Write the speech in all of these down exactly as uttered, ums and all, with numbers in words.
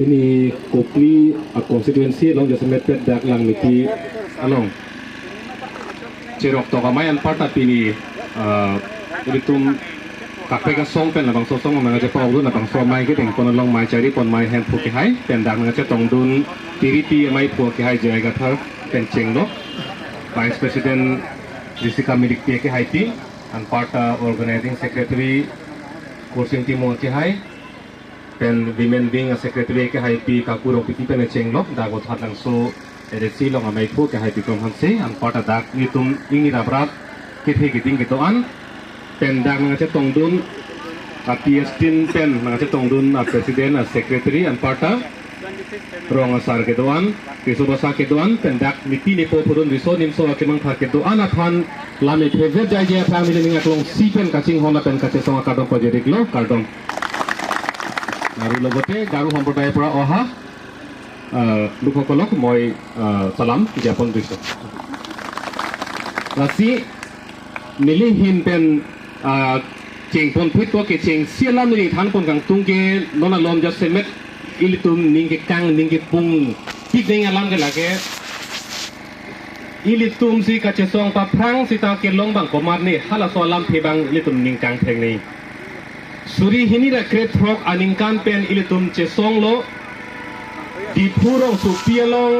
Pini Kopili a-constituency along jasemet pen dak Langmethi along cherok tok amei anparta pini, ah, ilitum kaprek asong pen labangso asong nangkachepakdun, labangso amei kedeng pon along mei chari pon, mei hemphu kehai pen dak nangkachetongdun, tiripi amei phu kehai J I Kathar pen chenglo, Vice President Jessica Milikpi kehaipi, anparta Organizing Secretary Kursing Timung kehai, pen Women Wing a-Secretary kehaipi Kaku Rongpipi pen chenglo, dak Vothatlangso A D C along amei phu kehaipi Krom Hanse, anparta dak nelitum ingni raprap kethe keding kedo-an pen dak nangkachetongdun a-P S team pen nangkachetongdun a-President a-Secretary anparta rong asar kedo-an, riso basa kedo-an, pen dak nepi nepo phurun riso nimso akemang thar kedo-an aphan lam iphe vet jaije aphrang neli ning aklongsi pen kachinghon lapen kachesong akardom pajiriklo, kardom. Nari logote Garo সম্প্ৰদায়ৰ পৰা অহা, আহ, লোকসকলক মই, আহ, চালাম জ্ঞাপন কৰিছো। Lasi neli ahin pen, ah, chengpon phit ko kechengsi alam neli thanpon kangtung ke non alom jasemet ilitum ning kekang ning kepung pik deng alam ke lake ilitum si kachesong paphrang sita kelong abang komatne halaso alam phe abang ilitum ning kangtheng ni. Suri hini ra krethrok aningkan pen ilitum chesonglo Diphu rongsopi along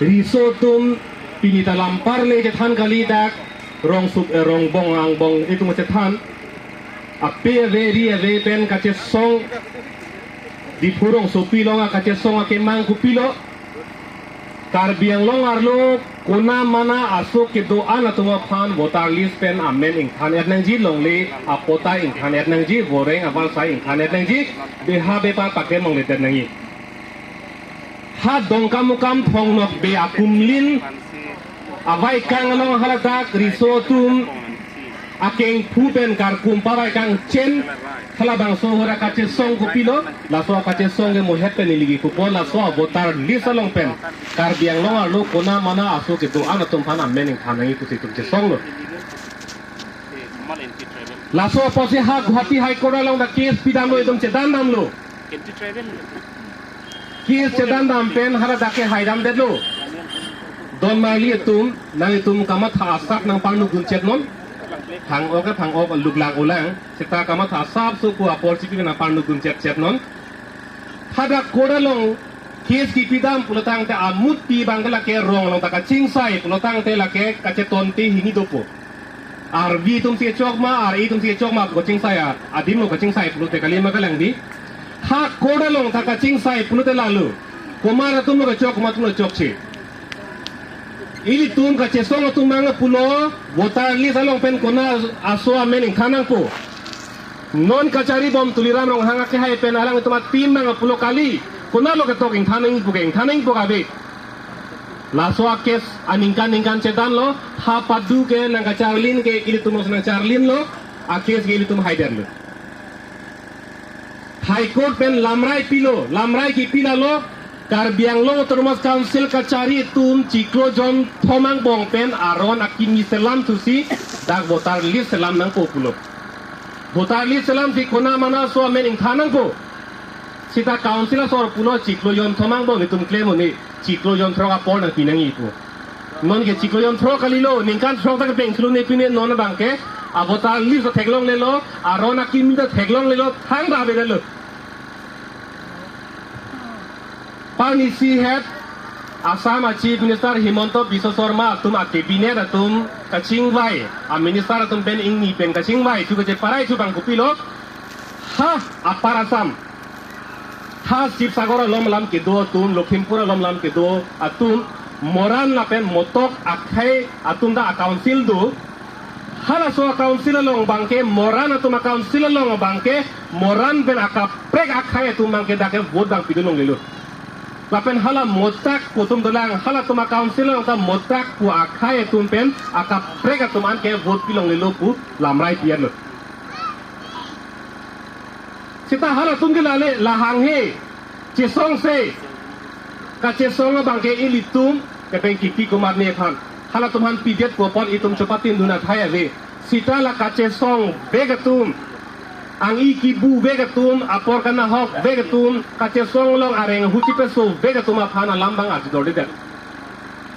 riso atum pini ta lam parle chethan kali dak rongsup, eh, rongbong angbong itum chethan ape ave ri ave pen kachesong Diphu rongsopi along akachesong akemang kopilo. Karbi Anglong arlo kona mana aso kedo-an atum aphan voter list pen amen ingthan-et nangji, longle apatta ingthan-et nangji, voreng avarsai ingthan-et nangji, beha bepar paklem longle-et nangji. Ha Dongkamukam Thongnokbe akumlin avaikang along haladak riso atum akengphu pen karkum pavai kangchen halabangso ahut akachesong kopilo, laso akachesong ke mohet pen iligi kupon, laso voter list along pen Karbi Anglong arlo kona mana aso kedo-an atum aphan amen ingthan nangji pusi itum chesonglo. Laso apotsi ha Guwahati High Court along dak case pidamlo, itum chedan damlo. Case chedan dam pen haladak ke haidam detlo. Don marli atum, nanglitum kamatha asap nangparnu gun chet non. Phang-ok ke phang-ok, luklang ulang. Seta kamatha asap so ko apor chipi nangparnu gun chet chet non. Hadak court along case kipidam pulotangte amutpi abang ke lake rong along ta kachingsai pulotangte lake kachetonte hini dopo. Arvi atum si kechok ma, ar-i atum si kechok ma, kachingsai a, adim lo kachingsai pulote kali ma kalang di. Ha court along ta kachingsai pulote lalu. Komat atum lo kechok, komat atum lo chokche. Ilitum kachesong atum abang pulo, voter list along pen kona aso amen ingthan nangpo. Non kachari bom Tuliram Ronghang akehai pen alanglitum a-team abang pulo kali, kona lo ketok ingthan nangpo ke ingthan nangpo kave. Laso a-case aningkan ningkan chedanlo, ha padu ke nangkacharlin ke ilitum nangcharlinlo, a-case ke ilitum haidetlo. High Court pen lamrai pilo, lamrai kipi lalo, Karbi Anglong Autonomous Council kachari atum chiklo jonthom angbong pen aron akimi selam thusi dak voter list selam nangpo pulo. Voter list selamsi kona mana aso amen ingthan nangpo. Seta council asor pulo chiklo jonthom angbong itum klem un-e, chiklo jonthrok apor nangpi nangji pu. Non ke chiklo jonthrok kalilo, ningkan throk ta kepeng thulone pine non abang ke, a-voter list ta theklonglelo, aron akimi ta theklonglelo, thangta avedetlo. Parnisi het, Assam a-Chief Minister Himanta Biswa Sarma atum a-cabinet atum kachingvai, a-minister atum pen ingni pen kachingvai, thu kacheparai thu abang kopilo, ha, Upper Assam. Ha Sibsagar along alam kedo atum, Lakhimpur along alam kedo atum, Moran lapen Motok akhei atum ta a-council do. Halaso a-council along abang ke, Moran atum a-council along abang ke, Moran pen akaprek akhei atum abang ke dak ke vote abang pidun longlelo. Lapen hala Motak pu atum dolang, halatum a-council along ta Motak pu akhei atum pen akaprek atum an ke vote pilonglelo pu lamrai pi-etlo. Seta halatum ke lale lahanghe, chesongse, kachesong abang ke ilitum kepeng kipi komatne aphan. Halatum aphan pidet pu apot itum chopatindun athai ave. Seta la kachesong bek atum Ang-i kebuvek atum, apor kanahokvek atum, kachesong along areng ahu chepesovek atum aphan alam abang arjudordedet.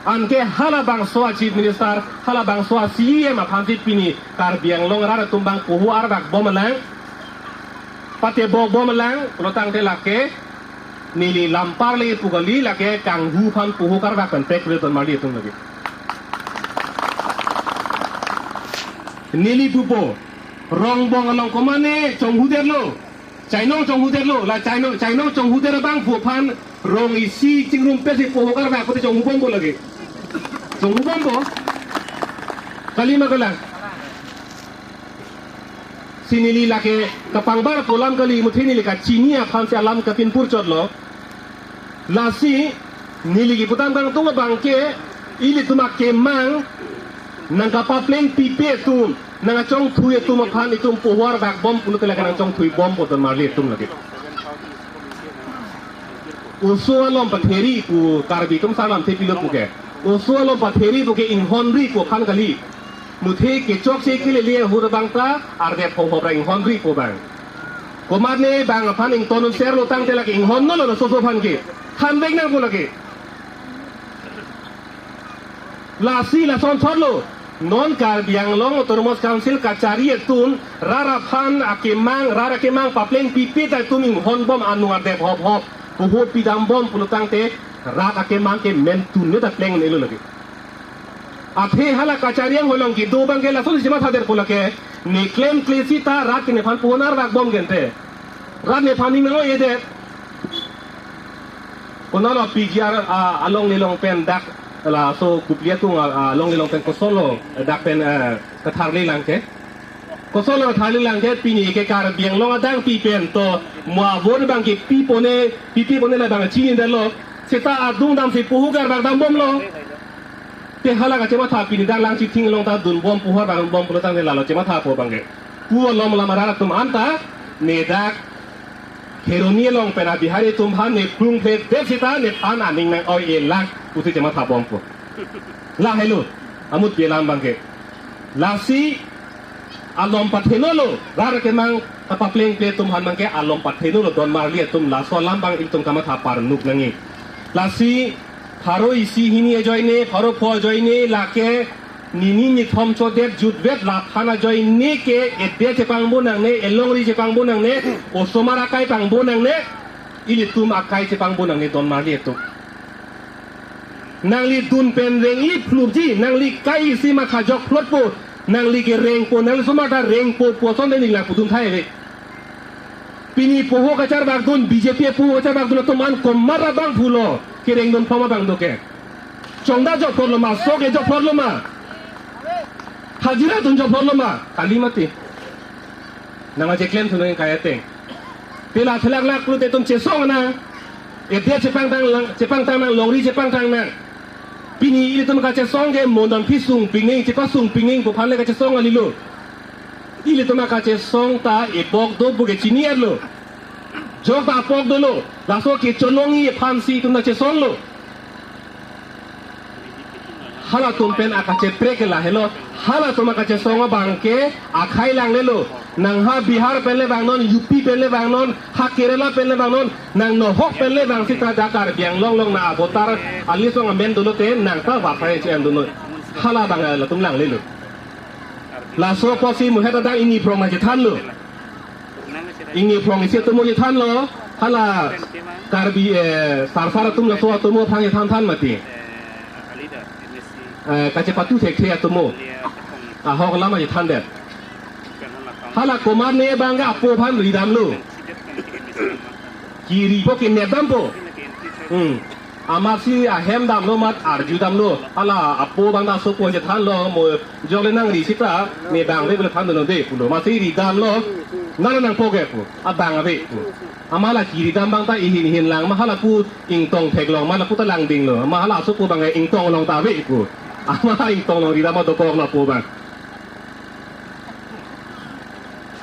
Anke halabangso a-Chief Minister, halabangso a-C E M aphansi pini Karbi Anglong arat atum abang poho arvakbom alang, patebokbom alang, pulotangte lake neli lampar le pu kali, lake kanghu aphan poho karvak pen pek le ton marli atum lake. Neli pupo, Rongbong along komane chonghudetlo. Chainong chonghudetlo, la chainong, chainong chonghudetlo abang pu aphan rong isi chingrum pesi poho karvak pute chonghubompo lake. Chonghubompo. Kali ma kalang. Si neli lake kapangbar pu alam kali, muthe neli kachini aphansi alam kapinpur chotlo. Lasi neli kepu atum kangtung abangke, ilitum akemang nangkapaplengpipe atum, nangkachongthui atum aphan itum poho arvakbom pulote lake nangchongthuibompo ton marli atum lake. Oso alom patheri pu Karbi atum salam thepilo puke. Oso alom patheri puke inghonri pu aphan kali. Muthe kechokche kelele ahut abang ta ardet hop hop ra inghonri pu abang. Komatne bang aphan ington serlo tangte lake inghonlo laso oso aphan ke. Thanvek nangpo lake. Lasi lason thotlo. Non Karbi Anglong Autonomous Council kachari atum rat aphan akemang, rat akemang paplengpipe ta itum inghonbom, anung ardet hop hop, poho pidambom pulotangte rat akemang ke mentunne ta pleng un-elo lake. Athe hala kachari anghoi along kedo abangke lasonsi chemathadetpo lake, ne klemkle sita rat ke nephan poho arvakbom gente. Rat nephan ning nang-o-edet. Konatlo P G R, ah, alongle along pen dak laso Kopili atum, ah, alongle along pen kosonlo dak pen, eh, katharli lang ke. Kosonlo katharli lang ke, pini ke Karbi Anglong adang pi pen to mo a-vote abangke pipone, pipipone labang chinidetlo. Seta adung damsi poho arvakdambomlo. Te hala kachematha pini dak Langchithing along ta dunbom, poho arvakdunbom pulotangte lalo chemathapo abangke. Pu alom alam arat atum anta ne dak Kheroni along pen a-Bihari atum aphan ne plungphledet sita nephan aning nang-oi-e lang pusi chemathabompo. La helo, amutpi alam abangke. Lasi alom pathenolo, rat akemang kapaplengple atum aphan abangke alom pathenolo, don marli atum, laso alam abang ilitum kamatha parnuk nangji. Lasi pharo isi hini ajoine, pharo pho ajoine lake nini nithom chodet jutvet, laphan ajoine ke edet chepangbo nangne, elongri chepangbo nangne, osomar akai pangbo nangne, ilitum akai chepangbo nangne don marli atum. Nangli dun pen rengji phlupji, nangli kai isi matha jokphlotpo, nangli ke rengpo, nangli osomar ta rengpo pu ason de neli nangpudun thai ave. Pini poho kacharvakdun, B J P poho kacharvakdun atum an komat abang pulo kerengdun phlom abang do ke. Chongda jokphlotlo ma, sok e jokphlotlo ma, hajira dun jokphlotlo ma, kali mati. Nang aje klemthu nang kai ateng. Pila thelak lak pulote itum chesong nang. Edet chepangtang lang, chepangtang nang, longri chepangtang nang. Pini ilitum kachesong ke mondon phi sung pingning, chepasung pingning pu aphan le kachesong kalilo. Ilitum kachesong ta ebok do puke chini-etlo. Jok ta apok dolo. Laso kecholongji aphansi itum ta chesonglo. Halatum pen akacheprek ke lahelo. Halatum akachesong abangke akhai langlelo. Nang ha Bihar pen le vangnon, U P pen le vangnon, ha Kerala pen le vangnon, nang nohok pen le vang sita dak Karbi Anglong along nang avoter a-list along amen dolo te nang ta vapha che-en dolo. Hala abang latum langlelo. Laso apotsi muhet adang ingni phrong nangchethanlo. Ingni phrong isi atomo chethanlo, hala Karbi, eh, sarsar atum laso atomo aphrang chethan than mati. Eh, kachepatu thekthe atomo. Ahok alam chethandet. Hala komatne abangke apo aphan ridamlo. Kiripo, kinepdampo. Hmm. Amatsi ahem damlo amat arjudamlo. Hala apo abang ta asopo chethanlo, mo jok le nangri sita, ne bang ave pule thandunnon de pulo. Amatsi ridamlo, nang nangpo ke pu, abang ave pu. Amat la kiridam abang ta ihin ihin lang, amat hala pu ingtong theklong, amat lapu ta langdinglo. Amat hala asopo abang ingtong along ta ave pu. Amat ingtong along ridam ma dokoklo apo abang.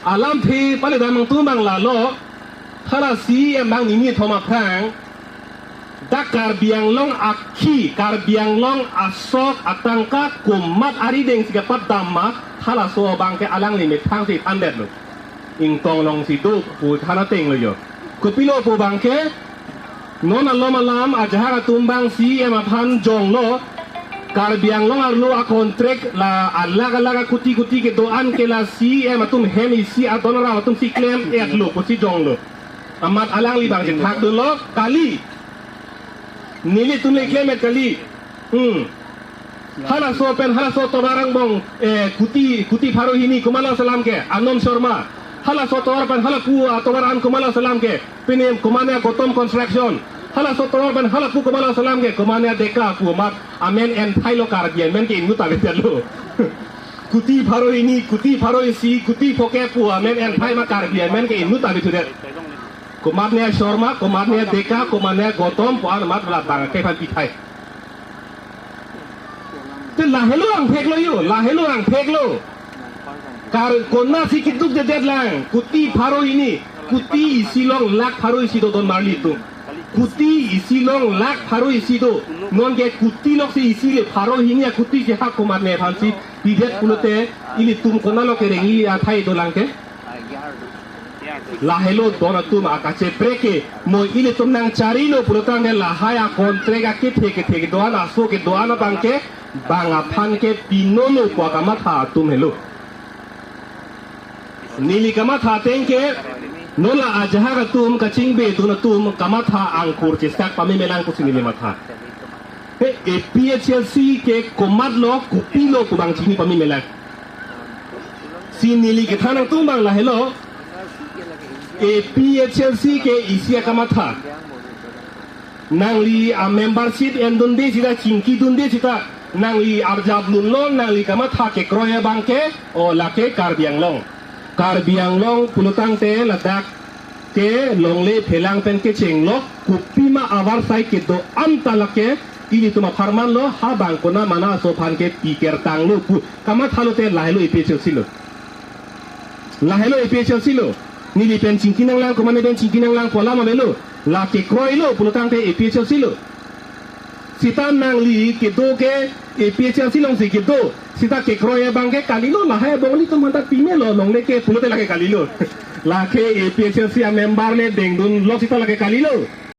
Alamthe paledam nangtum abang lalo, hala C E M abang nini thom aphrang, dak Karbi Anglong akhi, Karbi Anglong asok atangka komat arideng si kepatdam ma, halaso abangke alangli methang si thandetlo. ingtong alongsi do pu than ateng lo jo. Kopilo pu abangke, non alom alam ajahak atum abang C E M aphan jonglo, Karbi Anglong arlo a-contract la alak alak akuti kuti kedo-an ke la C E M atum hem isi adon arap atumsi klem-etlo pusi jonglo. Amat alangli abang chethak dunlo kali. Nelitum le klem-et kali. Hmm. Halaso pen halaso tovar angbong, eh, kuti, kuti pharo hini komatlo alam ke, Anand Sharma. Halaso tovar pen halapu, ah, tovar an komatlo alam ke, pine komatne Gautam Construction. Halaso tovar pen halapu komatlo alam ke, komatne Deka pu amat amen enthailo, Karbi amen ke inut ta avedet lo. Kuti pharo hini, kuti pharo isi, kuti phokep pu amen enthai ma Karbi amen ke inut ta avedet. Komatne Sharma, komatne Deka, komatne Gautam pu an amat la abangke aphan pithai. Te lahelo angthek lo jo, lahelo angthek lo. Kar konatsi keduk dedet lang, kuti pharo hini, kuti isi along lakh pharo isi do don marli atum. Kuti isi along lakh pharo isi do. Non ke kuti alongsi isi le pharo hini akuti si ha komatne aphansi pidet pulote ilitum konatlo kerengji athai dolang ke. Lahelo don atum akacheprek ke, mo ilitum nangcharilo pulotangte lahai a-contract akethe kethe kedo-an, aso kedo-an abangke bang aphan ke pinolo pu akamatha atum helo. Neli kamatha ateng ke, non la ajahak atum kachingbedun atum kamatha angkur chestak pame melang pusi neli matha. He, A P H L C ke komatlo, kopilo pu abang chini pame melang. Si neli kethan atum abang lahelo, A P H L C ke isi akamatha. Nangli a-membership endunde sita, chingkidunde sita, nangli arjap dunlo, nangli kamatha kekroi abangke, o lake Karbi Anglong. Karbi Anglong pulotangte ladak ke longle phelang pen kechenglo, kopima avarsai kedo-an ta lake ilitum apharman lo, ha bang konat mana aso aphan ke pikertanglo pu kamathalote lahelo A P H L C lo. Lahelo A P H L C lo. Neli pen chingki nanglang, komatne pen chingki nanglang pu alam avelo. La kekroilo pulotangte A P H L C lo. Sita nangli kedo ke A P H L C alongsi kedo. Sita kekroi abangke kalilo, lahai abong ilitum aphanta pimelo, longle ke pulote lake kalilo. Lake A P H L C a-member le dengdunlo sita lake kalilo.